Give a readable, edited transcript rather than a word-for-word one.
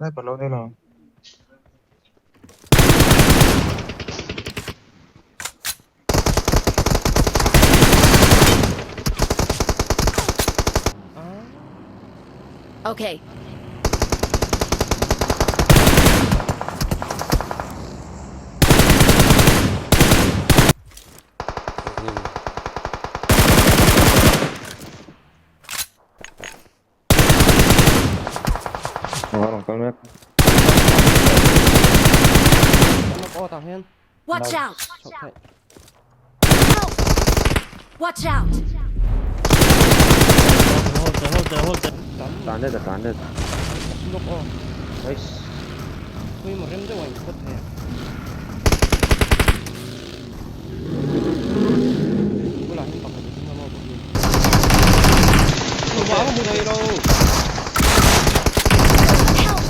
Sniper lo nei lo. Okay. Watch out! Help! Watch out! Hold there, hold there, hold there. Tlan det, tlan det. Nice.